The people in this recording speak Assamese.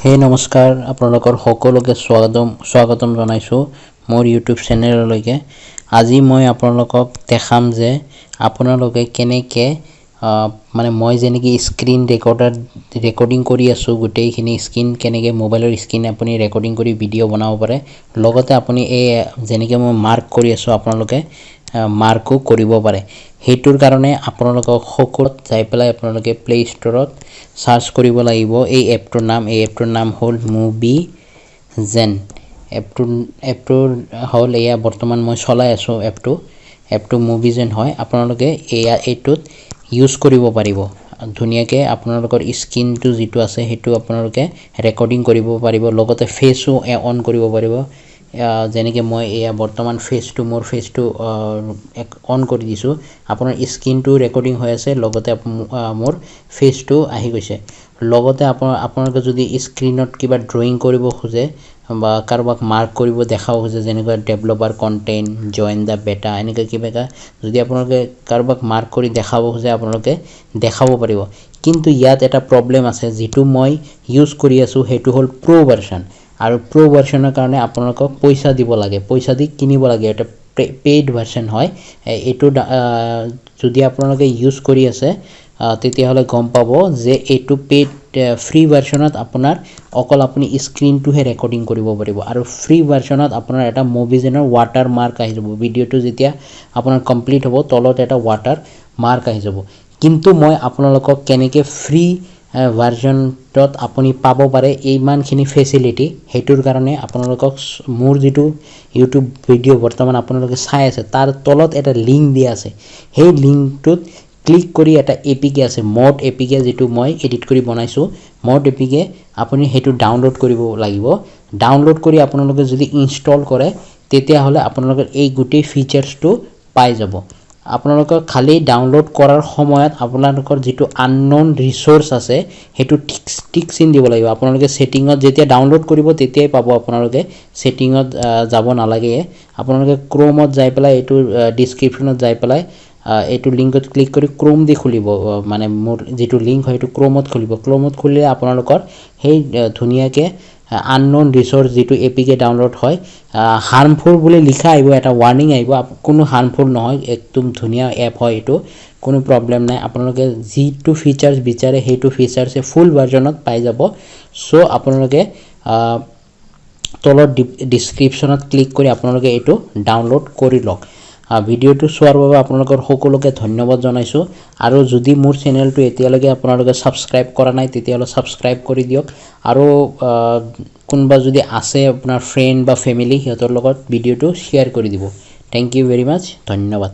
হে নমস্কাৰ, আপোনালোকৰ সকলোকে স্বাগতম জনাইছোঁ মোৰ ইউটিউব চেনেললৈকে। আজি মই আপোনালোকক দেখাম যে আপোনালোকে কেনেকৈ, মানে মই যেনেকৈ স্ক্ৰীণ ৰেকৰ্ডাৰ ৰেকৰ্ডিং কৰি আছোঁ, গোটেইখিনি স্ক্ৰীণ কেনেকৈ মোবাইলৰ স্ক্ৰীণ আপুনি ৰেকৰ্ডিং কৰি ভিডিঅ' বনাব পাৰে, লগতে আপুনি এই যেনেকৈ মই মাৰ্ক কৰি আছোঁ, আপোনালোকে মাৰ্কো কৰিব পাৰে। সেইটোৰ কাৰণে আপোনালোকক সকলোত যাই পেলাই আপোনালোকে প্লে' ষ্ট'ৰত চাৰ্চ কৰিব লাগিব এই এপটোৰ নাম। এই এপটোৰ নাম হ'ল মুভি জেন। এপটোৰ হ'ল এয়া, বৰ্তমান মই চলাই আছোঁ এপটো। এপটো মুভি জেন হয়। আপোনালোকে এয়া এইটোত ইউজ কৰিব পাৰিব ধুনীয়াকৈ। আপোনালোকৰ স্ক্ৰীণটো যিটো আছে, সেইটো আপোনালোকে ৰেকৰ্ডিং কৰিব পাৰিব, লগতে ফেচো অন কৰিব পাৰিব। যেনেকৈ মই এয়া বৰ্তমান মোৰ ফেচটো অন কৰি দিছোঁ। আপোনাৰ স্ক্ৰীণটো ৰেকৰ্ডিং হৈ আছে, লগতে মোৰ ফেচটো আহি গৈছে। লগতে আপোনালোকে যদি স্ক্ৰীণত কিবা ড্ৰয়িং কৰিব খোজে বা কাৰোবাক মাৰ্ক কৰিব দেখাব খোজে, যেনেকুৱা "Developer content, join the beta", এনেকৈ কিবা এটা যদি আপোনালোকে কাৰোবাক মাৰ্ক কৰি দেখাব খোজে, আপোনালোকে দেখাব পাৰিব। কিন্তু ইয়াত এটা প্ৰব্লেম আছে। যিটো মই ইউজ কৰি আছোঁ, সেইটো হ'ল প্ৰ' ভাৰ্চন আৰু প্ৰ' ভাৰ্চনৰ কাৰণে আপোনালোকক পইচা দিব লাগে, পইচা দি কিনিব লাগে। এটা পেইড ভাৰ্চন হয় এইটো। যদি আপোনালোকে ইউজ কৰি আছে, তেতিয়াহ'লে গম পাব যে এইটো পেইড। ফ্ৰী ভাৰ্চনত আপোনাৰ অকল আপুনি স্ক্ৰীণটোহে ৰেকৰ্ডিং কৰিব পাৰিব আৰু ফ্ৰী ভাৰ্চনত আপোনাৰ এটা মুভিজেনৰ ৱাটাৰ মাৰ্ক আহি যাব। ভিডিঅ'টো যেতিয়া আপোনাৰ কমপ্লিট হ'ব, তলত এটা ৱাটাৰ মাৰ্ক আহি যাব। কিন্তু মই আপোনালোকক কেনেকৈ ফ্ৰী ভাৰ্জনটোত আপুনি পাব পাৰে ইমানখিনি ফেচিলিটি, সেইটোৰ কাৰণে আপোনালোকক মোৰ যিটো ইউটিউব ভিডিঅ' বৰ্তমান আপোনালোকে চাই আছে, তাৰ তলত এটা লিংক দিয়া আছে। সেই লিংকটোত ক্লিক কৰি এটা এপিকে আছে, মড এপিকে, যিটো মই এডিট কৰি বনাইছোঁ মড এপিকে, আপুনি সেইটো ডাউনলোড কৰিব লাগিব। ডাউনলোড কৰি আপোনালোকে যদি ইনষ্টল কৰে, তেতিয়াহ'লে আপোনালোকে এই গোটেই ফিচাৰ্ছটো পাই যাব। আপোনালোকৰ খালী ডাউনলোড কৰাৰ সময়ত আপোনালোকৰ যিটো আনন'ন ৰিচ'ৰ্চ আছে, সেইটো টিক চিন দিব লাগিব। আপোনালোকে ছেটিঙত যেতিয়া ডাউনলোড কৰিব, তেতিয়াই পাব। আপোনালোকে ছেটিঙত যাব নালাগে। আপোনালোকে ক্ৰ'মত যাই পেলাই, এইটো ডিছক্ৰিপশ্যনত যাই পেলাই, এইটো লিংকত ক্লিক কৰি ক্ৰ'ম দি খুলিব। মানে মোৰ যিটো লিংক হয়, সেইটো ক্ৰ'মত খুলিব। ক্ৰ'মত খুলিলে আপোনালোকৰ সেই ধুনীয়াকৈ আনন'ন ৰিচ'ৰ্চ যিটো এপিকে ডাউনলোড হয়, হাৰ্মফুল বুলি লিখা আহিব, এটা ৱাৰ্ণিং আহিব। কোনো হাৰ্মফুল নহয়, একদম ধুনীয়া এপ হয় এইটো, কোনো প্ৰব্লেম নাই। আপোনালোকে যিটো ফিচাৰ্ছ বিচাৰে, সেইটো ফিচাৰ্ছে ফুল ভাৰ্জনত পাই যাব। চ' আপোনালোকে তলত ডিছক্ৰিপশ্যনত ক্লিক কৰি আপোনালোকে এইটো ডাউনলোড কৰি লওক। ভিডিঅ'টো চোৱাৰ বাবে আপোনালোকৰ সকলোকে ধন্যবাদ জনাইছোঁ আৰু যদি মোৰ চেনেলটো এতিয়ালৈকে আপোনালোকে ছাবস্ক্ৰাইব কৰা নাই, তেতিয়াহ'লে ছাবস্ক্ৰাইব কৰি দিয়ক আৰু কোনোবা যদি আছে আপোনাৰ ফ্ৰেণ্ড বা ফেমিলি, সিহঁতৰ লগত ভিডিঅ'টো শ্বেয়াৰ কৰি দিব। Thank you very much, ধন্যবাদ।